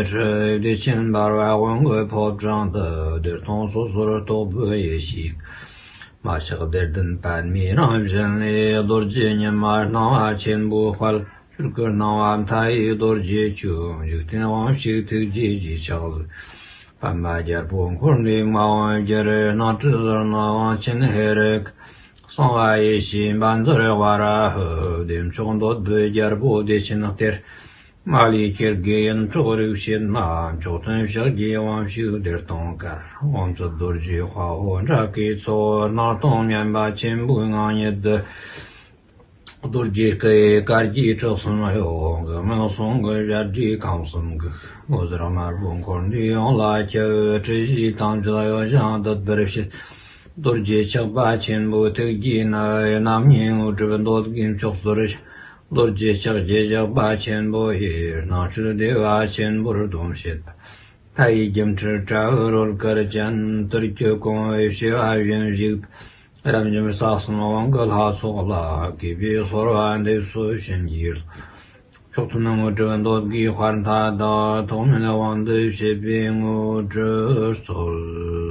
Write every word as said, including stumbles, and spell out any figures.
ཁྲི་བདེ་ཆེན་འབར་བ་དབང་གི་ཕོ་བྲང་དུ། བདེ་སྟོང་སོ་སོར་རྟོག་པའི་ཡེ་ཤེས། མ་ཆགས་བདེ་ལྡན་པདྨའི་རང་བཞིན་ལས། རྡོ་རྗེ་ཉི་མ་སྣང་བ་ཆེན་པོའི་དཔལ། ཆོས་སྐུ་སྣང་བ་མཐའ་ཡས་རྡོ་རྗེ་ཆོས། འཇིག་རྟེན་དབང་ཕྱུག་ཐུགས་རྗེའི་རྗེས་ཆགས་གཟུགས། པདྨ་རྒྱལ་པོ་འཁོར་འདས་མ་འོངས་རྒྱུར། སྣང་སྲིད་ཟིལ་གནོན་དབང་ཆེན་ཧེ་རུ་ཀ། གསང་བ་ཡེ་ཤེས་བཛྲ་ཝཱ་ར་ཧི། བདེ་མཆོག་འདོད་པའི་རྒྱལ་པོ་བདེ་ཆེན་གཏེར། མ་ལུས་སྐྱེ་དགུའི་ཡིད་འཕྲོག་རིག་བྱེད་མ། མཆོག་ཐུན་ཕྱག་རྒྱའི་དབང་ཕྱུག་བདེ་སྟོང་དཀར། དབང་བཅུ་རྡོ་རྗེའི་དཔའ་བོ་ཌཱ་ཀིའི་ཚོགས། སྣང་སྟོང་མཉམ་པ་ཆེན་པོའི་ངང་ཉིད་དུ། རྡོ་རྗེ་སྐུ་ཡི་དཀར་གྱི་ཁྲི་གསུམ་གཡོ། དགུང་སྔོན་ཟངས་ཀྱི་ཞལ་བགྲད་ཁམས་གསུམ་འགུགས། འོད་ཟེར་དམར་པོ་འཁོར་འདས་ཡོངས་ལ་ཁྱབ། དྲི་ཞིམ་དྭངས་བཅུད་གཡོ་ཞིང་འདུད་པར་བྱེད། རྡོ་རྗེ་ཆགས་པ་ཆེན་པོ་ཐུགས་ཀྱི་ནགས། རྣམ་སྨིན་དངོས་གྲུབ་འདོད་དགུའི་མཆོག་སྩོལ་ཞིང་། རྡོ་རྗེ་ལྕགས་ཀྱུ་ཞགས་པ་ཆེན་པོ་ཡིས། སྣང་སྤྲུལ་བདེ་བ་ཆེན་པོར་སྡོམ་བྱེད་པ། མཐའ་ཡས་སྒྱུ་འཕྲུལ་དྲྭ་བའི་རོལ་གར་ཅན། དུར་གྱི་གོང་བུའི་བྱེ་བ་བཞིན་བཞུགས་པ། རབ་འབྱམས་རྩ་གསུམ་དབང་གི་ལྷ་ཚོགས་ལ། གུས་པས་གསོལ་བ་འདེབས་སོ་བྱིན་གྱིས་རློབས། མཆོག་ཐུན་དངོས་གྲུབ་འདོད་དགུའི་དཔལ་མཐའ་དག། ཐོགས་མེད་དབང་དུ་བྱེད་པའི་དངོས་གྲུབ་སྩོལ།